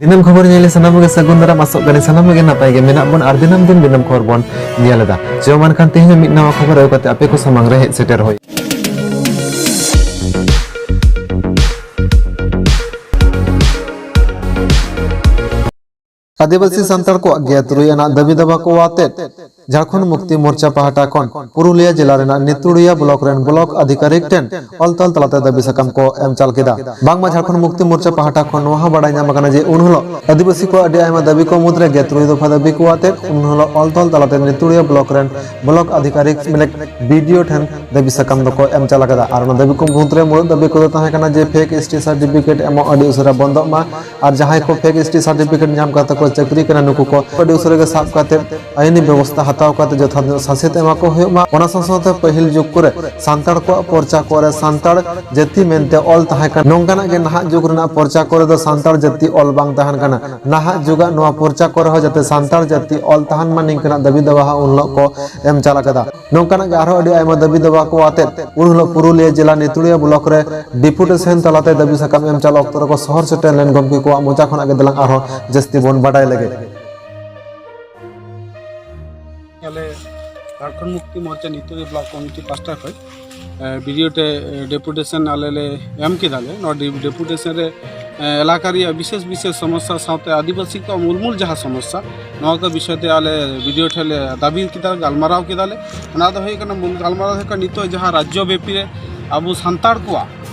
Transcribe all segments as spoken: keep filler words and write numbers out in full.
ᱫᱤᱱᱟᱹᱢ ᱠᱷᱚᱵᱚᱨ ᱧᱮᱞ ᱥᱟᱱᱟᱢ ᱜᱮ ᱥᱟᱹᱜᱩᱱ ᱫᱟᱨᱟᱢ, ᱟᱥᱚᱜ ᱠᱟᱹᱱᱟᱹᱧ ᱥᱟᱱᱟᱢ ᱜᱮ ᱱᱟᱯᱟᱭ ᱜᱮ ᱢᱮᱱᱟᱜ ᱵᱚᱱ ᱟᱨ ᱫᱤᱱᱟᱹᱢ ᱫᱤᱱ ᱫᱤᱱᱟᱹᱢ ᱠᱷᱚᱵᱚᱨ ᱵᱚᱱ ᱧᱮᱞ ᱮᱫᱟ᱾ ᱪᱚ ᱢᱟ ᱮᱱᱠᱷᱟᱱ ᱛᱮᱦᱮᱧ ᱦᱚᱸ ᱢᱤᱫ ᱱᱟᱣᱟ ᱠᱷᱚᱵᱚᱨ ᱟᱹᱜᱩ ᱠᱟᱛᱮ ᱟᱯᱮ ᱠᱚ ᱥᱟᱢᱟᱝ ᱨᱮ ᱦᱮᱡ ᱥᱮᱴᱮᱨ ᱦᱩᱭ᱾ ᱟᱹᱫᱤᱵᱟᱹᱥᱤ ᱥᱟᱱᱛᱟᱲ ᱠᱚᱣᱟᱜ ᱜᱮᱞ ᱛᱩᱨᱩᱭ ᱟᱱᱟᱜ ᱫᱟᱹᱵᱤ ᱫᱟᱵᱟ ᱠᱚ ᱟᱛᱮᱫ ᱡᱷᱟᱲᱠᱷᱚᱸᱰ ᱢᱩᱠᱛᱤ ᱢᱳᱨᱪᱟ ᱯᱟᱦᱴᱟ ᱠᱷᱚᱱ ᱯᱩᱨᱩᱞᱤᱭᱟᱹ ᱡᱮᱞᱟ ᱨᱮᱱᱟᱜ ᱱᱤᱛᱩᱲᱤᱭᱟ ᱵᱞᱚᱠ ᱨᱮᱱ ᱵᱞᱚᱠ ᱟᱫᱷᱤᱠᱟᱨᱤᱠ ᱴᱷᱮᱱ ᱚᱞ ᱛᱚᱞ ᱛᱟᱞᱟᱛᱮ ᱫᱟᱹᱵᱤ ᱥᱟᱠᱟᱢ ᱠᱚ ᱮᱢ ᱪᱟᱞ ᱠᱮᱫᱟ᱾ ᱵᱟᱝᱢᱟ ᱡᱷᱟᱲᱠᱷᱚᱸᱰ ᱢᱩᱠᱛᱤ ᱢᱳᱨᱪᱟ ᱯᱟᱦᱴᱟ ᱠᱷᱚᱱ ᱱᱚᱣᱟ ᱦᱚᱸ ᱵᱟᱲᱟᱭ ᱧᱟᱢ ᱟᱠᱟᱱᱟ ᱡᱮ ᱩᱱ ᱦᱤᱞᱳᱜ ᱟᱹᱫᱤᱵᱟᱹᱥᱤ ᱠᱚᱣᱟᱜ ᱟᱹᱰᱤ ᱟᱭᱢᱟ ᱫᱟᱹᱵᱤ ᱠᱚ ᱢᱩᱫᱽᱨᱮ ᱜᱮᱞ ᱛᱩᱨᱩᱭ ᱫᱚᱯᱷᱟ ᱫᱟᱹᱵᱤ ᱠᱚ ᱟᱛᱮᱫ ᱩᱱ ᱦᱤᱞᱳᱜ ᱚᱞ ᱛᱚᱞ ᱛᱟᱞᱟᱛᱮ ᱱᱤᱛᱩᱲᱤᱭᱟᱹ ᱵᱞᱚᱠ ᱨᱮᱱ ᱵᱞᱚᱠ ᱟᱫᱷᱤᱠᱟᱨᱤᱠ ᱢᱮᱱᱮᱠ ᱵᱤ ᱰᱤ ᱳ ᱴᱷᱮᱱ ᱫᱟᱹᱵᱤ ᱥᱟᱠᱟᱢ ᱫᱚᱠᱚ ᱮᱢ ᱪᱟᱞ ᱟᱠᱟᱫᱟ᱾ ᱟᱨ ᱚᱱᱟ ᱫᱟᱹᱵᱤ ᱠᱚ ᱢᱩᱫᱽᱨᱮ ᱢᱩᱲᱩᱫ ᱫᱟᱹᱵᱤ ᱠᱚᱫᱚ ᱛᱟᱦᱮᱸ ᱠᱟᱱᱟ ᱡᱮ ᱯᱷᱮᱠ ᱮᱥ ᱴᱤ ᱥᱟᱨᱴᱤᱯᱷᱤᱠᱮᱴ ᱮᱢᱚᱜ ᱟᱹᱰᱤ ᱩᱥᱟᱹᱨᱟ ᱵᱚᱱᱫᱚᱜ ᱢᱟ, ᱟᱨ ᱡᱟᱦᱟᱸᱭ ᱠᱚ ᱯᱷᱮᱠ ᱮᱥ ᱴᱤ ᱥᱟᱨᱴᱤᱯᱷᱤᱠᱮᱴ ᱧᱟᱢ ᱠᱟᱛᱮ ᱠᱚ ᱪᱟᱹᱠᱨᱤ ᱠᱟᱱᱟ, ᱱᱩᱠᱩ ᱠᱚ ᱟᱹᱰᱤ ᱩᱥᱟᱹᱨᱟ ᱜᱮ ᱥᱟᱵ ᱠᱟᱛᱮ ᱟᱹᱭᱤᱱᱤ ᱵᱮᱵᱚᱥᱛᱷᱟ ᱦᱟᱛᱟᱣ ᱠᱟᱛᱮ ᱡᱚᱛᱷᱟᱛ ᱧᱚᱜ ᱥᱟᱥᱮᱛ ᱮᱢᱟ ᱠᱚ ᱦᱩᱭᱩᱜ ᱢᱟ᱾ ᱚᱱᱟ ᱥᱟᱶ ᱥᱟᱶᱛᱮ ᱯᱟᱹᱦᱤᱞ ᱡᱩᱜᱽ ᱠᱚᱨᱮ ᱥᱟᱱᱛᱟᱲ ᱠᱚᱣᱟᱜ ᱯᱚᱨᱪᱟ ᱠᱚᱨᱮ ᱥᱟᱱᱛᱟᱲ ᱡᱟᱹᱛᱤ ᱢᱮᱱᱛᱮ ᱚᱞ ᱛᱟᱦᱮᱸ ᱠᱟᱱᱟ, ᱱᱚᱝᱠᱟᱱᱟᱜ ᱜᱮ ᱱᱟᱦᱟᱜ ᱡᱩᱜᱽ ᱨᱮᱱᱟᱜ ᱯᱚᱨᱪᱟ ᱠᱚᱨᱮ ᱫᱚ ᱥᱟᱱᱛᱟᱲ ᱡᱟᱹᱛᱤ ᱚᱞ ᱵᱟᱝ ᱛᱟᱦᱮᱱ ᱠᱟᱱᱟ᱾ ᱱᱟᱦᱟᱜ ᱡᱩᱜᱟᱜ ᱱᱚᱣᱟ ᱯᱚᱨᱪᱟ ᱠᱚᱨᱮ ᱦᱚᱸ ᱡᱟᱛᱮ ᱥᱟᱱᱛᱟᱲ ᱡᱟᱹᱛᱤ ᱚᱞ ᱛᱟᱦᱮᱱ ᱢᱟ, ᱱᱤᱝᱠᱟᱹᱱᱟᱜ ᱫᱟᱹᱵᱤ ᱫᱟᱵᱟ ᱦᱚᱸ ᱩᱱ ᱦᱤᱞᱳᱜ ᱠᱚ ᱮᱢ ᱪᱟᱞ ᱟᱠᱟᱫᱟ᱾ ᱱᱚᱝᱠᱟᱱᱟᱜ ᱜᱮ ᱟᱨᱦᱚᱸ ᱟᱹᱰᱤ ᱟᱭᱢᱟ ᱫᱟᱹᱵᱤ ᱫᱟᱵᱟ ᱠᱚ ᱟᱛᱮᱫ ᱩᱱ ᱦᱤᱞᱳᱜ ᱯᱩᱨᱩᱞᱤᱭᱟᱹ ᱡᱮᱞᱟ ᱱᱤᱛᱩᱲᱤᱭᱟᱹ ᱵᱞᱚᱠ ᱨᱮ ᱰᱮᱯᱩᱴᱮᱥᱚᱱ ᱛᱟᱞᱟᱛᱮ ᱫᱟᱹᱵᱤ ᱥᱟᱠᱟᱢ ᱮᱢ ᱪᱟᱞ ᱚᱠᱛᱚ ᱨᱮᱠᱚ ᱥᱚᱦᱚᱨ ᱥᱮᱴᱮᱨ ᱞᱮᱱ ᱜᱚᱢᱠᱮ ᱠᱚᱣᱟᱜ ᱢᱚᱪᱟ ᱠᱷᱚᱱᱟᱜ ᱜᱮ ᱫᱮᱞᱟᱝ ᱟᱨᱦᱚᱸ ᱡᱟᱹᱥᱛᱤ ᱵᱚᱱ ᱵᱟᱰᱟᱭ ᱞᱮᱜᱮ᱾ ᱟᱞᱮ ᱡᱷᱟᱲᱠᱷᱚᱸᱰ ᱢᱩᱠᱛᱤ ᱢᱳᱨᱪᱟ ᱱᱤᱛᱩᱲᱤᱭᱟᱹ ᱵᱞᱚᱠ ᱠᱚᱢᱤᱴᱤ ᱯᱟᱥᱴᱟ ᱠᱷᱚᱱ, ᱮ, ᱵᱤ ᱰᱤ ᱳ ᱴᱷᱮᱱ, ᱮ, ᱰᱮᱯᱩᱴᱮᱥᱚᱱ ᱟᱞᱮ ᱞᱮ ᱮᱢ ᱠᱮᱫᱟ ᱞᱮ᱾ ᱱᱚᱣᱟ ᱰᱤ-, ᱰᱮᱯᱩᱴᱮᱥᱚᱱ ᱨᱮ, ᱮ, ᱮᱞᱟᱠᱟ ᱨᱮᱭᱟᱜ ᱵᱤᱥᱮᱥ ᱵᱤᱥᱮᱥ ᱥᱚᱢᱚᱥᱥᱟ ᱥᱟᱶᱛᱮ ᱟᱹᱫᱤᱵᱟᱹᱥᱤ ᱠᱚᱣᱟᱜ ᱢᱩᱞ ᱢᱩᱞ ᱡᱟᱦᱟᱸ ᱥᱚᱢᱚᱥᱥᱟ, ᱱᱚᱣᱟ ᱠᱚ ᱵᱤᱥᱚᱭ ᱛᱮ ᱟᱞᱮ ᱵᱤ ᱰᱤ ᱳ ᱴᱷᱮᱱ ᱞᱮ ᱫᱟᱹᱵᱤ ᱠᱮᱫᱟ, ᱜᱟᱞᱢᱟᱨᱟᱣ ᱠᱮᱫᱟ ᱞᱮ᱾ ᱚᱱᱟ ᱫᱚ ᱦᱩᱭᱩᱜ ᱠᱟᱱᱟ, ᱢᱩᱞ ᱜᱟᱞᱢᱟᱨᱟᱣ ᱫᱚ ᱦᱩᱭᱩᱜ ᱠᱟᱱᱟ, ᱱᱤᱛᱚᱜ ᱡᱟᱦᱟᱸ ᱨᱟᱡᱽᱡᱚ ᱵᱮᱯᱤ ᱨᱮ ᱟᱵᱚ ᱥᱟᱱᱛᱟᱲ ᱠᱚᱣᱟᱜ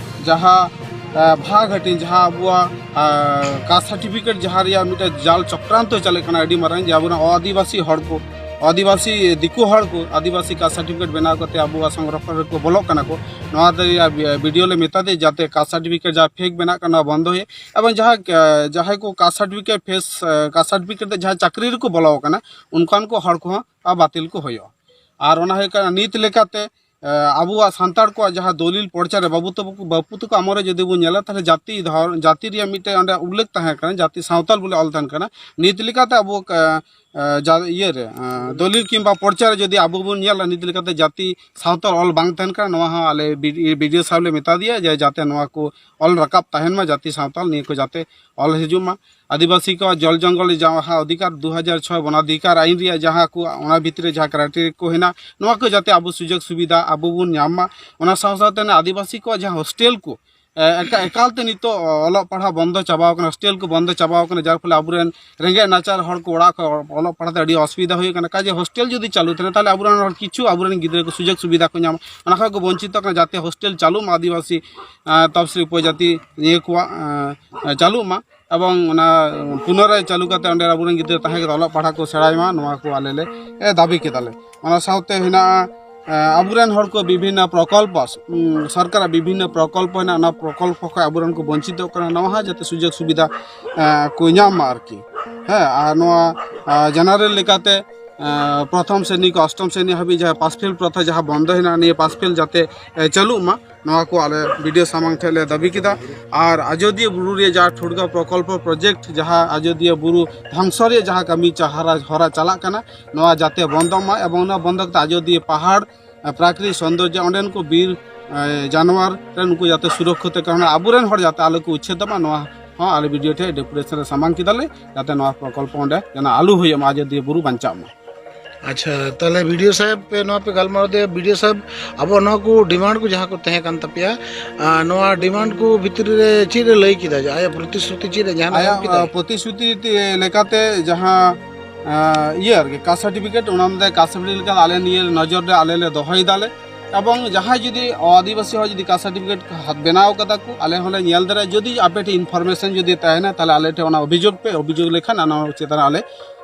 ᱡᱟᱦᱟᱸ, ᱮ, ᱵᱷᱟᱜᱽ ᱦᱟᱹᱴᱤᱧ, ᱡᱟᱦᱟᱸ ᱟᱵᱚᱣᱟᱜ, ᱮ, ᱠᱟᱥᱴ ᱥᱟᱨᱴᱤᱯᱷᱤᱠᱮᱴ ᱡᱟᱦᱟᱸ ᱨᱮᱭᱟᱜ ᱢᱤᱫᱴᱮᱱ ᱡᱟᱞ ᱪᱚᱠᱨᱟᱱᱛᱚ ᱪᱟᱞᱟᱜ ᱠᱟᱱᱟ ᱟᱹᱰᱤ ᱢᱟᱨᱟᱝ, ᱡᱮ ᱟᱵᱚᱨᱮᱱ ᱟᱹᱫᱤᱵᱟᱹᱥᱤ ᱦᱚᱲ ᱠᱚ, ᱟᱹᱫᱤᱵᱟᱹᱥᱤ ᱫᱤᱠᱩ ᱦᱚᱲ ᱠᱚ ᱟᱹᱫᱤᱵᱟᱹᱥᱤ ᱠᱟᱥᱴ ᱥᱟᱨᱴᱤᱯᱷᱤᱠᱮᱴ ᱵᱮᱱᱟᱣ ᱠᱟᱛᱮ ᱟᱵᱚᱣᱟᱜ ᱥᱚᱝᱨᱚᱠᱷᱚᱱ ᱨᱮᱠᱚ ᱵᱚᱞᱚᱜ ᱠᱟᱱᱟ ᱠᱚ᱾ ᱱᱚᱣᱟ ᱫᱚ ᱨᱮᱭᱟᱜ ᱵᱤ-, ᱵᱤ ᱰᱤ ᱳ ᱞᱮ ᱢᱮᱛᱟ ᱫᱮ ᱡᱟᱛᱮ ᱠᱟᱥᱴ ᱥᱟᱨᱴᱤᱯᱷᱤᱠᱮᱴ ᱡᱟᱦᱟᱸ ᱯᱷᱮᱠ ᱵᱮᱱᱟᱜ ᱠᱟᱱᱟ, ᱱᱚᱣᱟ ᱵᱚᱱᱫᱚ ᱦᱩᱭᱩᱜ, ᱮᱵᱚᱝ ᱡᱟᱦᱟᱸ, ᱮ, ᱡᱟᱦᱟᱸᱭ ᱠᱚ ᱠᱟᱥᱴ ᱥᱟᱨᱴᱤᱯᱷᱤᱠᱮᱴ ᱯᱷᱮᱥ, ᱮ, ᱠᱟᱥᱴ ᱥᱟᱨᱴᱤᱯᱷᱤᱠᱮᱴ ᱛᱮ ᱡᱟᱦᱟᱸ ᱪᱟᱹᱠᱨᱤ ᱨᱮᱠᱚ ᱵᱚᱞᱚ ᱟᱠᱟᱱᱟ, ᱚᱱᱠᱟᱱ ᱠᱚ ᱦᱚᱲ ᱠᱚᱦᱚᱸ ᱵᱟᱹᱛᱤᱞ ᱠᱚ ᱦᱩᱭᱩᱜᱼᱟ᱾ ᱟᱨ ᱚᱱᱟ ᱦᱩᱭᱩᱜ ᱠᱟᱱᱟ ᱱᱤᱛ ᱞᱮᱠᱟᱛᱮ, ᱮ, ᱟᱵᱚᱣᱟᱜ ᱥᱟᱱᱛᱟᱲ ᱠᱚᱣᱟᱜ ᱡᱟᱦᱟᱸ ᱫᱚᱞᱤᱞ ᱯᱚᱨᱪᱟ ᱨᱮ ᱵᱟᱹᱵᱩ ᱛᱟᱠᱚ, ᱵᱟᱹᱯᱩ ᱛᱟᱠᱚ ᱟᱢᱚᱞ ᱨᱮ ᱡᱩᱫᱤ ᱵᱚᱱ ᱧᱮᱞᱟ, ᱛᱟᱦᱚᱞᱮ ᱡᱟᱹᱛᱤ ᱫᱷᱚᱨ-, ᱡᱟᱹᱛᱤ ᱨᱮᱭᱟᱜ ᱢᱤᱫᱴᱮᱱ ᱚᱸᱰᱮ ᱩᱞᱞᱮᱠᱷ ᱛᱟᱦᱮᱸ ᱠᱟᱱᱟ, ᱡᱟᱹᱛᱤ ᱥᱟᱶᱛᱟᱞ ᱵᱚᱞᱮ ᱚᱞ ᱛᱟᱦᱮᱸ ᱠᱟᱱᱟ᱾ ᱱᱤᱛ ᱞᱮᱠᱟᱛᱮ ᱟᱵᱚ, ᱮ, ᱮ, ᱡᱟ-, ᱤᱭᱟᱹ ᱨᱮ, ᱮ, ᱫᱚᱞᱤᱞ ᱠᱤᱝᱵᱟ ᱯᱚᱨᱪᱟ ᱨᱮ ᱡᱩᱫᱤ ᱟᱵᱚ ᱵᱚᱱ ᱧᱮᱞᱟ, ᱱᱤᱛ ᱞᱮᱠᱟᱛᱮ ᱡᱟᱹᱛᱤ ᱥᱟᱶᱛᱟᱞ ᱚᱞ ᱵᱟᱝ ᱛᱟᱦᱮᱱ ᱠᱟᱱᱟ, ᱱᱚᱣᱟ ᱦᱚᱸ ᱟᱞᱮ ᱵᱤ-, ᱵᱤ ᱰᱤ ᱳ ᱥᱟᱦᱮᱵᱽ ᱞᱮ ᱢᱮᱛᱟ ᱫᱮᱭᱟ ᱡᱮ ᱡᱟᱛᱮ ᱱᱚᱣᱟ ᱠᱚ ᱚᱞ ᱨᱟᱠᱟᱵ ᱛᱟᱦᱮᱱ ᱢᱟ, ᱡᱟᱹᱛᱤ ᱥᱟᱶᱛᱟᱞ ᱱᱤᱭᱟᱹ ᱠᱚ ᱡᱟᱛᱮ ᱚᱞ ᱦᱤᱡᱩᱜ ᱢᱟ᱾ ᱟᱹᱫᱤᱵᱟᱹᱥᱤ ᱠᱚᱣᱟᱜ ᱡᱚᱞ ᱡᱚᱝᱜᱚᱞ ᱡᱟᱦᱟᱸ ᱚᱫᱷᱤᱠᱟᱨ ᱫᱩ ᱦᱟᱡᱟᱨ ᱪᱷᱚᱭ ᱵᱚᱱᱟᱫᱷᱤᱠᱟᱨ ᱟᱹᱭᱤᱱ ᱨᱮᱭᱟᱜ ᱡᱟᱦᱟᱸ ᱠᱚ ᱚᱱᱟ ᱵᱷᱤᱛᱨᱤ ᱨᱮ ᱡᱟᱦᱟᱸ ᱠᱨᱟᱭᱴᱮᱨᱤᱭᱟ ᱠᱚ ᱦᱮᱱᱟᱜ, ᱱᱚᱣᱟ ᱠᱚ ᱡᱟᱛᱮ ᱟᱵᱚ ᱥᱩᱡᱳᱜᱽ ᱥᱩᱵᱤᱫᱷᱟ ᱟᱵᱚ ᱵᱚᱱ ᱧᱟᱢ ᱢᱟ᱾ ᱚᱱᱟ ᱥᱟᱶ ᱥᱟᱶᱛᱮ ᱚᱱᱟ ᱟᱹᱫᱤᱵᱟᱹᱥᱤ ᱠᱚᱣᱟᱜ ᱡᱟᱦᱟᱸ ᱦᱳᱥᱴᱮᱞ ᱠᱚ, ᱮ, ᱮᱠᱟ-, ᱮᱠᱟᱞ ᱛᱮ ᱱᱤᱛᱚᱜ ᱚᱞᱚᱜ ᱯᱟᱲᱦᱟᱣ ᱵᱚᱱᱫᱚ ᱪᱟᱵᱟᱣ ᱠᱟᱱᱟ, ᱦᱳᱥᱴᱮᱞ ᱠᱚ ᱵᱚᱱᱫᱚ ᱪᱟᱵᱟᱣ ᱠᱟᱱᱟ, ᱡᱟᱨ ᱯᱷᱚᱞᱮ ᱟᱵᱚᱨᱮᱱ ᱨᱮᱸᱜᱮᱡ ᱱᱟᱪᱟᱨ ᱦᱚᱲ ᱠᱚ ᱚᱲᱟᱜ ᱠᱷᱚᱱ ᱚᱞᱚᱜ ᱯᱟᱲᱦᱟᱣ ᱛᱮ ᱟᱹᱰᱤ ᱚᱥᱩᱵᱤᱫᱷᱟ ᱦᱩᱭᱩᱜ ᱠᱟᱱᱟ᱾ ᱠᱟᱡᱮ ᱦᱳᱥᱴᱮᱞ ᱡᱩᱫᱤ ᱪᱟᱹᱞᱩ ᱛᱟᱦᱮᱱᱟ, ᱛᱟᱦᱚᱞᱮ ᱟᱵᱚᱨᱮᱱ ᱦᱚᱲ ᱠᱤᱪᱷᱩ ᱟᱵᱚᱨᱮᱱ ᱜᱤᱫᱽᱨᱟᱹ ᱠᱚ ᱥᱩᱡᱳᱜᱽ ᱥᱩᱵᱤᱫᱷᱟ ᱠᱚ ᱧᱟᱢᱟ, ᱚᱱᱟ ᱠᱷᱚᱱ ᱠᱚ ᱵᱚᱧᱪᱤᱛᱚᱜ ᱠᱟᱱᱟ᱾ ᱡᱟᱛᱮ ᱦᱳᱥᱴᱮᱞ ᱪᱟᱹᱞᱩᱜ ᱢᱟ ᱟᱹᱫᱤᱵᱟᱹᱥᱤ, ᱮ, ᱛᱚᱯᱥᱤᱞ ᱩᱯᱚᱡᱟᱹᱛᱤ ᱱᱤᱭᱟᱹ ᱠᱚᱣᱟᱜ, ᱮ, ᱮ, ᱪᱟᱹᱞᱩᱜ ᱢᱟ᱾ ᱮᱵᱚᱝ ᱚᱱᱟ ᱯᱩᱱᱚᱨᱟᱭ ᱪᱟᱹᱞᱩ ᱠᱟᱛᱮ ᱚᱸᱰᱮ ᱟᱵᱚᱨᱮᱱ ᱜᱤᱫᱽᱨᱟᱹ ᱛᱟᱦᱮᱸ ᱠᱟᱛᱮ ᱚᱞᱚᱜ ᱯᱟᱲᱦᱟᱣ ᱠᱚ ᱥᱮᱬᱟᱭ ᱢᱟ, ᱱᱚᱣᱟ ᱠᱚ ᱟᱞᱮ ᱞᱮ, ᱮ, ᱫᱟᱹᱵᱤ ᱠᱮᱫᱟᱞᱮ᱾ ᱚᱱᱟ ᱥᱟᱶᱛᱮ ᱦᱮᱱᱟᱜᱼᱟ, ᱮ, ᱟᱵᱚᱨᱮᱱ ᱦᱚᱲ ᱠᱚ ᱵᱤᱵᱷᱤᱱᱱᱚ ᱯᱨᱚᱠᱚᱞᱯᱚ, ᱩᱢ, ᱥᱚᱨᱠᱟᱨᱟᱜ ᱵᱤᱵᱷᱤᱱᱱᱚ ᱯᱨᱚᱠᱚᱞᱯᱚ ᱦᱮᱱᱟᱜᱼᱟ, ᱚᱱᱟ ᱯᱨᱚᱠᱚᱞᱯᱚ ᱠᱷᱚᱱ ᱟᱵᱚᱨᱮᱱ ᱠᱚ ᱵᱚᱧᱪᱤᱛᱚᱜ ᱠᱟᱱᱟ, ᱱᱚᱣᱟ ᱦᱚᱸ ᱡᱟᱛᱮ ᱥᱩᱡᱳᱜᱽ ᱥᱩᱵᱤᱫᱷᱟ, ᱮ, ᱠᱚ ᱧᱟᱢ ᱢᱟ ᱟᱨᱠᱤ᱾ ᱦᱮᱸ, ᱟᱨ ᱱᱚᱣᱟ, ᱮ, ᱡᱮᱱᱟᱨᱮᱞ ᱞᱮᱠᱟᱛᱮ, ᱮ, ᱯᱨᱚᱛᱷᱚᱢ ᱥᱨᱮᱱᱤ ᱠᱷᱚᱱ ᱚᱥᱴᱚᱢ ᱥᱨᱮᱱᱤ ᱦᱟᱹᱵᱤᱡ ᱡᱟᱦᱟᱸ ᱯᱟᱥ ᱯᱷᱮᱞ ᱯᱨᱚᱛᱷᱟ ᱡᱟᱦᱟᱸ ᱵᱚᱱᱫᱚ ᱦᱮᱱᱟᱜᱼᱟ, ᱱᱤᱭᱟᱹ ᱯᱟᱥ ᱯᱷᱮᱞ ᱡᱟᱛᱮ, ᱮ, ᱪᱟᱹᱞᱩᱜ ᱢᱟ, ᱱᱚᱣᱟ ᱠᱚ ᱟᱞᱮ ᱵᱤ ᱰᱤ ᱳ ᱥᱟᱢᱟᱝ ᱴᱷᱮᱱ ᱞᱮ ᱫᱟᱹᱵᱤ ᱠᱮᱫᱟ᱾ ᱟᱨ ᱟᱡᱚᱫᱤᱭᱟᱹ ᱵᱩᱨᱩ ᱨᱮᱭᱟᱜ ᱡᱟᱦᱟᱸ ᱴᱷᱩᱲᱜᱟᱹ ᱯᱨᱚᱠᱚᱞᱯᱚ ᱯᱨᱚᱡᱮᱠᱴ, ᱡᱟᱦᱟᱸ ᱟᱡᱚᱫᱤᱭᱟᱹ ᱵᱩᱨᱩ ᱫᱷᱚᱝᱥᱚ ᱨᱮᱭᱟᱜ ᱡᱟᱦᱟᱸ ᱠᱟᱹᱢᱤ ᱪᱟ-, ᱦᱟᱨᱟ, ᱦᱚᱨᱟ ᱪᱟᱞᱟᱜ ᱠᱟᱱᱟ, ᱱᱚᱣᱟ ᱡᱟᱛᱮ ᱵᱚᱱᱫᱚᱜ ᱢᱟ ᱮᱵᱚᱝ ᱱᱚᱣᱟ ᱵᱚᱱᱫᱚ ᱠᱟᱛᱮ ᱟᱡᱚᱫᱤᱭᱟᱹ ᱯᱟᱦᱟᱲ, ᱮ, ᱯᱨᱟᱠᱨᱤᱛᱤᱠ ᱥᱚᱱᱫᱚᱨᱡᱚ, ᱚᱸᱰᱮᱱ ᱠᱚ ᱵᱤᱨ, ᱮ, ᱡᱟᱱᱣᱟᱨ ᱨᱮᱱ ᱩᱱᱠᱩ ᱡᱟᱛᱮ ᱥᱩᱨᱚᱠᱠᱷᱤᱛ ᱠᱟᱱᱟ, ᱟᱵᱚᱨᱮᱱ ᱦᱚᱲ ᱡᱟᱛᱮ ᱟᱞᱚ ᱠᱚ ᱩᱪᱪᱷᱮᱫᱚᱜ ᱢᱟ, ᱱᱚᱣᱟ ᱦᱚᱸ ᱟᱞᱮ ᱵᱤ ᱰᱤ ᱳ ᱴᱷᱮᱱ ᱰᱮᱯᱩᱴᱮᱥᱚᱱ ᱨᱮ ᱥᱟᱢᱟᱝ ᱠᱮᱫᱟᱞᱮ, ᱡᱟᱛᱮ ᱱᱚᱣᱟ ᱯᱨᱚᱠᱚᱞᱯᱚ ᱚᱸᱰᱮ ᱡᱮᱱᱚ ᱟᱞᱚ ᱦᱩᱭᱩᱜ ᱢᱟ, ᱟᱡᱚᱫᱤᱭᱟᱹ ᱵᱩᱨᱩ ᱵᱟᱧᱪᱟᱜ ᱢᱟ᱾ ᱟᱪᱪᱷᱟ, ᱛᱟᱦᱚᱞᱮ ᱵᱤ ᱰᱤ ᱳ ᱥᱟᱦᱮᱵᱽ ᱯᱮ ᱱᱚᱣᱟ ᱯᱮ ᱜᱟᱞᱢᱟᱨᱟᱣ ᱫᱮᱭᱟ, ᱵᱤ ᱰᱤ ᱳ ᱥᱟᱦᱮᱵᱽ ᱟᱵᱚ ᱱᱚᱣᱟ ᱠᱚ ᱰᱤᱢᱟᱱᱰ ᱠᱚ ᱡᱟᱦᱟᱸ ᱠᱚ ᱛᱟᱦᱮᱸ ᱠᱟᱱ ᱛᱟᱯᱮᱭᱟ, ᱟᱨ ᱱᱚᱣᱟ ᱰᱤᱢᱟᱱᱰ ᱠᱚ ᱵᱷᱤᱛᱨᱤ ᱨᱮ ᱪᱮᱫ ᱮ ᱞᱟᱹᱭ ᱠᱮᱫᱟ? ᱟᱭᱟᱜ ᱯᱨᱚᱛᱤᱥᱨᱩᱛᱤ ᱪᱮᱫ ᱮ ᱡᱟᱦᱟᱱᱟᱜ ᱮᱢ ᱟᱭᱟᱜ, ᱠᱮᱫᱟ? ᱟ, ᱯᱨᱚᱛᱤᱥᱨᱩᱛᱤ ᱛᱮ-, ᱞᱮᱠᱟᱛᱮ ᱡᱟᱦᱟᱸ, ᱟ, ᱤᱭᱟᱹ ᱟᱨᱠᱤ, ᱠᱟᱥᱴ ᱥᱟᱨᱴᱤᱯᱷᱤᱠᱮᱴ, ᱚᱱᱟ ᱢᱮᱱᱛᱮ ᱠᱟᱥᱴ ᱥᱟᱨᱴᱤᱯᱷᱤᱠᱮᱴ ᱞᱮᱠᱟ ᱟᱞᱮ ᱱᱤᱭᱟᱹ ᱱᱚᱡᱚᱨ ᱨᱮ ᱟᱞᱮ ᱞᱮ ᱫᱚᱦᱚᱭ ᱫᱟᱞᱮ᱾ ᱮᱵᱚᱝ ᱡᱟᱦᱟᱸᱭ ᱡᱩᱫᱤ ᱟᱹᱫᱤᱵᱟᱹᱥᱤ ᱦᱚᱲ ᱡᱩᱫᱤ ᱠᱟᱥᱴ ᱥᱟᱨᱴᱤᱯᱷᱤᱠᱮᱴ ᱦᱟᱛ-, ᱵᱮᱱᱟᱣ ᱠᱟᱫᱟ ᱠᱚ, ᱟᱞᱮ ᱦᱚᱸᱞᱮ ᱧᱮᱞ ᱫᱟᱲᱮᱭᱟᱜᱼᱟ᱾ ᱡᱩᱫᱤ ᱟᱯᱮ ᱴᱷᱮᱱ ᱤᱱᱯᱷᱚᱨᱢᱮᱥᱚᱱ ᱡᱩᱫᱤ ᱛᱟᱦᱮᱱᱟ, ᱛᱟᱦᱚᱞᱮ ᱟᱞᱮ ᱴᱷᱮᱱ ᱚᱱᱟ ᱚᱵᱷᱤᱡᱳᱜᱽ ᱯᱮ, ᱚᱵᱷᱤᱡᱳᱜᱽ ᱞᱮᱠᱷᱟᱱ ᱚᱱᱟ ᱪᱮᱛᱟᱱ ᱨᱮ ᱟᱞᱮ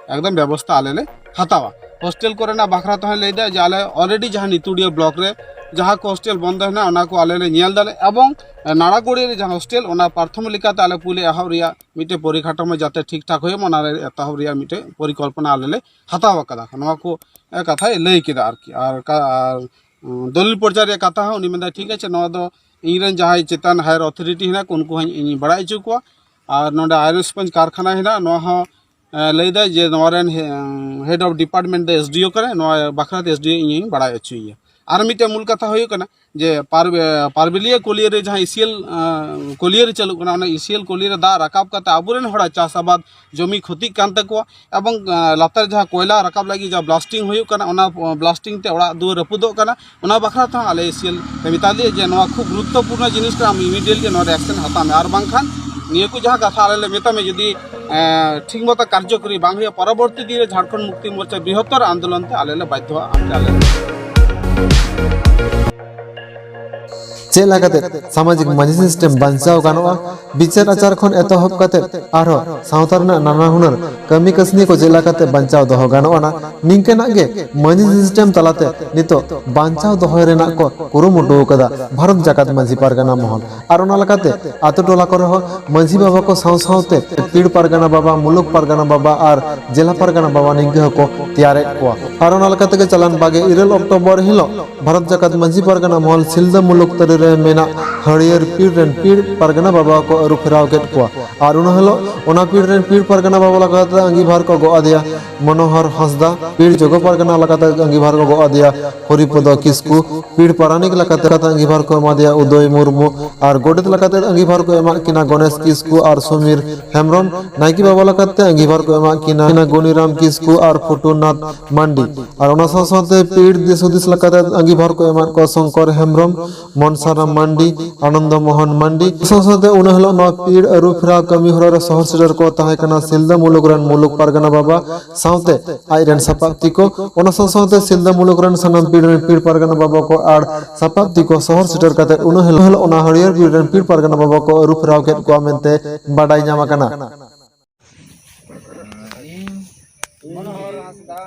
ᱮᱠᱫᱚᱢ ᱵᱮᱵᱚᱥᱛᱷᱟ ᱟᱞᱮ ᱞᱮ ᱦᱟᱛᱟᱣᱟ᱾ ᱦᱳᱥᱴᱮᱞ ᱠᱚᱨᱮᱱᱟᱜ ᱵᱟᱠᱷᱨᱟ ᱛᱮᱦᱚᱸ ᱞᱟᱹᱭᱫᱟ ᱡᱮ ᱟᱞᱮ already ᱡᱟᱦᱟᱸ ᱱᱤᱛᱩᱰᱤᱭᱟᱹ ᱵᱞᱚᱠ ᱨᱮ ᱡᱟᱦᱟᱸ ᱠᱚ ᱦᱳᱥᱴᱮᱞ ᱵᱚᱱᱫᱚ ᱦᱮᱱᱟᱜ, ᱚᱱᱟ ᱠᱚ ᱟᱞᱮ ᱞᱮ ᱧᱮᱞ ᱫᱟᱞᱮ, ᱮᱵᱚᱝ ᱱᱟᱲᱟᱜᱩᱲᱤ ᱨᱮ ᱡᱟᱦᱟᱸ ᱦᱳᱥᱴᱮᱞ, ᱚᱱᱟ ᱯᱨᱟᱛᱷᱚᱢᱤᱠ ᱞᱮᱠᱟᱛᱮ ᱟᱞᱮ ᱯᱩᱭᱞᱩ ᱮᱦᱚᱵ ᱨᱮᱭᱟᱜ ᱢᱤᱫᱴᱮᱱ ᱯᱚᱨᱤᱠᱟᱴᱷᱟᱢᱳ ᱡᱟᱛᱮ ᱴᱷᱤᱠ ᱴᱷᱟᱠ ᱦᱩᱭᱩᱜ ᱢᱟ, ᱚᱱᱟ ᱨᱮ ᱮᱛᱚᱦᱚᱵ ᱨᱮᱭᱟᱜ ᱢᱤᱫᱴᱮᱱ ᱯᱚᱨᱤᱠᱚᱞᱯᱚᱱᱟ ᱟᱞᱮ ᱞᱮ ᱦᱟᱛᱟᱣ ᱟᱠᱟᱫᱟ᱾ ᱱᱚᱣᱟ ᱠᱚ, ᱮ, ᱠᱟᱛᱷᱟᱭ ᱞᱟᱹᱭ ᱠᱮᱫᱟ ᱟᱨᱠᱤ᱾ ᱟᱨ ᱠᱟ-, ᱟᱨ, ᱩᱸ, ᱫᱚᱞᱤᱞ ᱯᱚᱨᱪᱟ ᱨᱮᱭᱟᱜ ᱠᱟᱛᱷᱟ ᱦᱚᱸ ᱩᱱᱤ ᱢᱮᱱᱫᱟᱭ, ᱴᱷᱤᱠ ᱟᱪᱷᱮ, ᱱᱚᱣᱟ ᱫᱚ ᱤᱧᱨᱮᱱ ᱡᱟᱦᱟᱸᱭ ᱪᱮᱛᱟᱱ higher authority ᱦᱮᱱᱟᱜ ᱠᱚ, ᱩᱱᱠᱩ ᱦᱚᱸ ᱤᱧ ᱵᱟᱲᱟᱭ ᱦᱚᱪᱚ ᱠᱚᱣᱟ᱾ ᱟᱨ ᱱᱚᱰᱮ Iron Sponge ᱠᱟᱨᱠᱷᱟᱱᱟ ᱦᱮᱱᱟᱜᱼᱟ, ᱱᱚᱣᱟ ᱦᱚᱸ ᱞᱟᱹᱭᱫᱟᱭ ᱡᱮ ᱱᱚᱣᱟ ᱨᱮᱱ head of department ᱫᱚ S D O ᱠᱟᱱᱟᱭ, ᱱᱚᱣᱟ ᱵᱟᱠᱷᱨᱟ ᱛᱮ S D O ᱤᱧᱤᱧ ᱵᱟᱲᱟᱭ ᱦᱚᱪᱚᱭᱮᱭᱟ᱾ ᱟᱨ ᱢᱤᱫᱴᱮᱱ ᱢᱩᱞ ᱠᱟᱛᱷᱟ ᱦᱩᱭᱩᱜ ᱠᱟᱱᱟ ᱡᱮ ᱯᱟᱨ-, ᱯᱟᱨᱵᱮᱞᱤᱭᱟ ᱠᱚᱞᱤᱭᱟ ᱨᱮ ᱡᱟᱦᱟᱸ ECL ᱠᱚᱞᱤᱭᱟ ᱨᱮ ᱪᱟᱹᱞᱩᱜ ᱠᱟᱱᱟ, ᱚᱱᱟ ECL ᱠᱚᱞᱤᱭᱟ ᱨᱮ ᱫᱟᱜ ᱨᱟᱠᱟᱵ ᱠᱟᱛᱮ ᱟᱵᱚᱨᱮᱱ ᱦᱚᱲᱟᱜ ᱪᱟᱥ ᱟᱵᱟᱫ ᱡᱚᱢᱤ ᱠᱷᱚᱛᱤᱜ ᱠᱟᱱ ᱛᱟᱠᱚᱣᱟ, ᱮᱵᱚᱝ ᱞᱟᱛᱟᱨ ᱡᱟᱦᱟᱸ ᱠᱚᱭᱞᱟ ᱨᱟᱠᱟᱵ ᱞᱟᱹᱜᱤᱫ ᱡᱟᱦᱟᱸ blasting ᱦᱩᱭᱩᱜ ᱠᱟᱱᱟ, ᱚᱱᱟ blasting ᱛᱮ ᱚᱲᱟᱜ ᱫᱩᱣᱟᱹᱨ ᱨᱟᱹᱯᱩᱫᱚᱜ ᱠᱟᱱᱟ᱾ ᱚᱱᱟ ᱵᱟᱠᱷᱨᱟ ᱛᱮᱦᱚᱸ ᱟᱞᱮ ECL ᱞᱮ ᱢᱮᱛᱟ ᱞᱮᱭᱟ ᱡᱮ ᱱᱚᱣᱟ ᱠᱷᱩᱵ ᱜᱩᱨᱩᱛᱛᱚᱯᱩᱨᱱᱚ ᱡᱤᱱᱤᱥ ᱠᱟᱱᱟ, ᱟᱢ immediately ᱱᱚᱣᱟ ᱨᱮ action ᱦᱟᱛᱟᱣ ᱢᱮ, ᱟᱨ ᱵᱟᱝᱠᱷᱟᱱ ᱱᱤᱭᱟᱹ ᱠᱚ ᱡᱟᱦᱟᱸ ᱠᱟᱛᱷᱟ ᱟᱞᱮ ᱞᱮ ᱢᱮᱛᱟ ᱢᱮ ᱡᱩᱫᱤ ᱴᱷᱤᱠ ᱢᱚᱛᱚ ᱠᱟᱨᱡᱚᱠᱚᱨᱤ ᱵᱟᱝ ᱦᱩᱭᱩᱜᱼᱟ, ᱯᱚᱨᱚᱵᱚᱨᱛᱤ ᱫᱤᱱ ᱨᱮ ᱡᱷᱟᱲᱠᱷᱚᱸᱰ ᱢᱩᱠᱛᱤ ᱢᱳᱨᱪᱟ ᱵᱨᱤᱦᱚᱛᱛᱚᱨ ᱟᱱᱫᱳᱞᱚᱱ ᱛᱮ ᱟᱞᱮ ᱞᱮ ᱵᱟᱫᱽᱫᱷᱚᱜᱼᱟ᱾ ᱟᱢ ᱪᱮᱫ ᱟᱞᱮ ᱪᱮᱫ ᱞᱮᱠᱟᱛᱮ ᱥᱟᱢᱟᱡᱤᱠ ᱢᱟᱹᱡᱷᱤ system ᱵᱟᱧᱪᱟᱣ ᱜᱟᱱᱚᱜᱼᱟ, ᱵᱤᱪᱟᱹᱨ ᱟᱪᱟᱨ ᱠᱷᱚᱱ ᱮᱛᱚᱦᱚᱵ ᱠᱟᱛᱮ ᱟᱨᱦᱚᱸ ᱥᱟᱶᱛᱟ ᱨᱮᱱᱟᱜ ᱱᱟᱱᱟ ᱦᱩᱱᱟᱹᱨ ᱠᱟᱹᱢᱤ ᱠᱟᱹᱥᱱᱤ ᱠᱚ ᱪᱮᱫ ᱞᱮᱠᱟᱛᱮ ᱵᱟᱧᱪᱟᱣ ᱫᱚᱦᱚ ᱜᱟᱱᱚᱜᱼᱟ, ᱱᱤᱝᱠᱟᱹᱱᱟᱜ ᱜᱮ ᱢᱟᱹᱡᱷᱤ system ᱛᱟᱞᱟᱛᱮ ᱱᱤᱛᱚᱜ ᱵᱟᱧᱪᱟᱣ ᱫᱚᱦᱚᱭ ᱨᱮᱱᱟᱜ ᱠᱚ ᱠᱩᱨᱩᱢᱩᱴᱩ ᱟᱠᱟᱫᱟ ᱵᱷᱟᱨᱚᱛ ᱡᱟᱠᱟᱛ ᱢᱟᱹᱡᱷᱤ ᱯᱟᱨᱜᱟᱱᱟ ᱢᱚᱦᱚᱞ᱾ ᱟᱨ ᱚᱱᱟ ᱞᱮᱠᱟᱛᱮ ᱟᱛᱳ ᱴᱚᱞᱟ ᱠᱚᱨᱮ ᱦᱚᱸ ᱢᱟᱹᱡᱷᱤ ᱵᱟᱵᱟ ᱠᱚ ᱥᱟᱶ ᱥᱟᱶᱛᱮ ᱯᱤᱲ ᱯᱟᱨᱜᱟᱱᱟ ᱵᱟᱵᱟ, ᱢᱩᱞᱩᱠ ᱯᱟᱨᱜᱟᱱᱟ ᱵᱟᱵᱟ ᱟᱨ ᱡᱮᱞᱟ ᱯᱟᱨᱜᱟᱱᱟ ᱵᱟᱵᱟ ᱱᱤᱝᱠᱟᱹ ᱦᱚᱸᱠᱚ ᱛᱮᱭᱟᱨᱮᱫ ᱠᱚᱣᱟ᱾ ᱟᱨ ᱚᱱᱟ ᱞᱮᱠᱟ ᱛᱮᱜᱮ ᱪᱟᱞᱟᱱ ᱵᱟᱜᱮ ᱤᱨᱟᱹᱞ ᱚᱠᱴᱳᱵᱚᱨ ᱦᱤᱞᱳᱜ ᱵᱷᱟᱨᱚᱛ ᱡᱟᱠᱟᱛ ᱢᱟᱹᱡᱷᱤ ᱯᱟᱨᱜᱟᱱᱟ ᱢᱚᱦᱚᱞ ᱥᱤᱞᱫᱟᱹ ᱢᱩᱞᱩᱠ ᱛᱟᱹᱨᱤ ᱨᱮ ᱢᱮᱱᱟᱜ ᱦᱟᱹᱨᱭᱟᱹᱲ ᱯᱤᱲ ᱨᱮᱱ ᱯᱤᱲ ᱯᱟᱨᱜᱟᱱᱟ ᱵᱟᱵᱟ ᱠᱚ ᱟᱹᱨᱩ ᱯᱷᱮᱨᱟᱣ ᱠᱮᱫ ᱠᱚᱣᱟ᱾ ᱟᱨ ᱚᱱᱟ ᱦᱤᱞᱳᱜ ᱚᱱᱟ ᱯᱤᱲ ᱨᱮᱱ ᱯᱤᱲ ᱯᱟᱨᱜᱟᱱᱟ ᱵᱟᱵᱟ ᱞᱮᱠᱟᱛᱮ ᱟᱸᱜᱤᱵᱷᱟᱨ ᱠᱚ ᱜᱚᱜ ᱟᱫᱮᱭᱟ ᱢᱚᱱᱳᱦᱚᱨ ᱦᱟᱸᱥᱫᱟ, ᱯᱤᱲ ᱡᱚᱜᱚ ᱯᱟᱨᱜᱟᱱᱟ ᱞᱮᱠᱟᱛᱮ ᱟᱸᱜᱤᱵᱷᱟᱨ ᱠᱚ ᱜᱚᱜ ᱟᱫᱮᱭᱟ ᱦᱚᱨᱤᱯᱚᱫᱚ ᱠᱤᱥᱠᱩ, ᱯᱤᱲ ᱯᱟᱨᱟᱱᱤᱠ ᱞᱮᱠᱟᱛᱮ ᱟᱸᱜᱤᱵᱷᱟᱨ ᱠᱚ ᱮᱢᱟ ᱫᱮᱭᱟ ᱩᱫᱚᱭ ᱢᱩᱨᱢᱩ, ᱟᱨ ᱜᱚᱰᱮᱛ ᱞᱮᱠᱟᱛᱮ ᱟᱸᱜᱤᱵᱷᱟᱨ ᱠᱚ ᱮᱢᱟᱜ ᱠᱤᱱᱟ ᱜᱚᱱᱮᱥ ᱠᱤᱥᱠᱩ ᱟᱨ ᱥᱚᱢᱤᱨ ᱦᱮᱢᱵᱨᱚᱢ, ᱱᱟᱭᱠᱮ ᱵᱟᱵᱟ ᱞᱮᱠᱟᱛᱮ ᱟᱸᱜᱤᱵᱷᱟᱨ ᱠᱚ ᱮᱢᱟᱜ ᱠᱤᱱᱟ ᱜᱚᱱᱤᱨᱟᱢ ᱠᱤᱥᱠᱩ ᱟᱨ ᱯᱷᱚᱴᱩᱱᱟᱛᱷ ᱢᱟᱱᱰᱤ᱾ ᱟᱨ ᱚᱱᱟ ᱥᱟᱶ ᱥᱟᱶᱛᱮ ᱯᱤᱲ ᱫᱤᱥ ᱦᱩᱫᱤᱥ ᱞᱮᱠᱟᱛᱮ ᱟᱸᱜᱤᱵᱷᱟᱨ ᱠᱚ ᱮᱢᱟᱜ ᱠᱚᱣᱟ ᱥᱚᱝᱠᱚᱨ ᱦᱮᱢᱵᱨᱚᱢ, ᱢᱚᱱᱥᱟᱨᱟᱢ ᱢᱟᱱᱰᱤ, ᱟᱱᱚᱱᱫᱚ ᱢᱳᱦᱚᱱ ᱢᱟᱱᱰᱤ᱾ ᱥᱟᱶ ᱥᱟᱶᱛᱮ ᱩᱱ ᱦᱤᱞᱳᱜ ᱱᱚᱣᱟ ᱯᱤᱲ ᱟᱹᱨᱩ ᱯᱷᱮᱨᱟᱣ ᱠᱟᱹᱢᱤ ᱦᱚᱨᱟ ᱨᱮ ᱥᱚᱦᱚᱨ ᱥᱮᱴᱮᱨ ᱠᱚ ᱛᱟᱦᱮᱸ ᱠᱟᱱᱟ ᱥᱤᱞᱫᱟᱹ ᱢᱩᱞᱩᱠ ᱨᱮᱱ ᱢᱩᱞᱩᱠ ᱯᱟᱨᱜᱟᱱᱟ ᱵᱟᱵᱟ ᱥᱟᱶᱛᱮ ᱟᱡ ᱨᱮᱱ ᱥᱟᱯᱟᱵ ᱛᱤᱠᱚ᱾ ᱚᱱᱟ ᱥᱟᱶ ᱥᱟᱶᱛᱮ ᱥᱤᱞᱫᱟᱹ ᱢᱩᱞᱩᱠ ᱨᱮᱱ ᱥᱟᱱᱟᱢ ᱯᱤᱲ ᱨᱮᱱ ᱯᱤᱲ ᱯᱟᱨᱜᱟᱱᱟ ᱵᱟᱵᱟ ᱠᱚ ᱟᱨ ᱥᱟᱯᱟᱵ ᱛᱤᱠᱚ ᱥᱚᱦᱚᱨ ᱥᱮᱴᱮᱨ ᱠᱟᱛᱮ ᱩᱱ ᱦᱤᱞᱳᱜ ᱚᱱᱟ ᱦᱟᱹᱨᱭᱟᱹᱲ ᱯᱤᱲ ᱨᱮᱱ ᱯᱤᱲ ᱯᱟᱨᱜᱟᱱᱟ ᱵᱟᱵᱟ ᱠᱚ ᱟᱹᱨᱩ ᱯᱷᱮᱨᱟᱣ ᱠᱮᱫ ᱠᱚᱣᱟ ᱢᱮᱱᱛᱮ ᱵᱟᱰᱟᱭ ᱧᱟᱢ ᱟᱠᱟᱱᱟ᱾ ᱤᱧ ᱢᱚᱱᱳᱦᱚᱨ ᱦᱟᱸᱥᱫᱟ,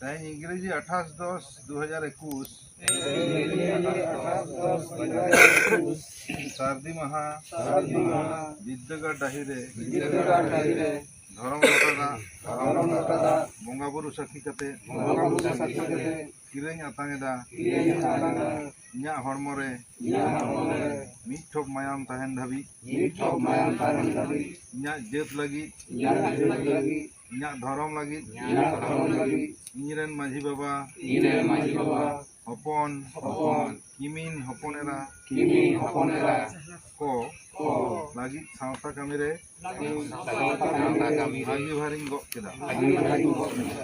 ᱛᱮᱦᱮᱧ ᱤᱝᱨᱮᱡᱤ ᱟᱴᱷᱟᱥ ᱫᱚᱥ ᱫᱩ ᱦᱟᱡᱟᱨ ᱮᱠᱩᱥ, ᱥᱟᱹᱨᱫᱤ ᱢᱟᱦᱟ, ᱵᱤᱨᱫᱟᱹᱜᱟᱲ ᱰᱟᱹᱦᱤ ᱨᱮ, ᱫᱷᱚᱨᱚᱢ ᱞᱚᱴᱟ ᱫᱟᱜ, ᱵᱚᱸᱜᱟ ᱵᱩᱨᱩ ᱥᱟᱹᱠᱷᱤ ᱠᱟᱛᱮ, ᱠᱤᱨᱟᱹᱧ ᱟᱛᱟᱝ ᱮᱫᱟ ᱤᱧᱟᱹᱜ ᱦᱚᱲᱢᱚ ᱨᱮ ᱢᱤᱫ ᱴᱷᱚᱯ ᱢᱟᱭᱟᱢ ᱛᱟᱦᱮᱱ ᱫᱷᱟᱹᱵᱤᱡ, ᱢᱤᱫ ᱴᱷᱚᱯ ᱢᱟᱭᱟᱢ ᱛᱟᱦᱮᱱ ᱫᱷᱟᱹᱵᱤᱡ, ᱤᱧᱟᱹᱜ ᱡᱟᱹᱛ ᱞᱟᱹᱜᱤᱫ, ᱤᱧᱟᱹᱜ ᱡᱟᱹᱛ ᱞᱟᱹᱜᱤᱫ, ᱤᱧᱟᱹᱜ ᱫᱷᱚᱨᱚᱢ ᱞᱟᱹᱜᱤᱫ, ᱤᱧᱟᱹᱜ ᱫᱷᱚᱨᱚᱢ ᱞᱟᱹᱜᱤᱫ, ᱤᱧ ᱨᱮᱱ ᱢᱟᱹᱡᱷᱤ ᱵᱟᱵᱟ, ᱤᱧ ᱨᱮᱱ ᱢᱟᱹᱡᱷᱤ ᱵᱟᱵᱟ, ᱦᱚᱯᱚᱱ, ᱦᱚᱯᱚᱱ, ᱠᱤᱢᱤᱱ ᱦᱚᱯᱚᱱ ᱮᱨᱟ, ᱠᱤᱢᱤᱱ ᱦᱚᱯᱚᱱ ᱮᱨᱟ, ᱠᱚ, ᱠᱚ, ᱞᱟᱹᱜᱤᱫ ᱥᱟᱶᱛᱟ ᱠᱟᱹᱢᱤ ᱨᱮ, ᱥᱟᱶᱛᱟ ᱠᱟᱹᱢᱤ ᱨᱮ, ᱟᱸᱜᱤᱵᱷᱟᱨᱤᱧ ᱜᱚᱜ ᱠᱮᱫᱟ᱾ ᱟᱸᱜᱤᱵᱷᱟᱨᱤᱧ ᱜᱚᱜ ᱠᱮᱫᱟ᱾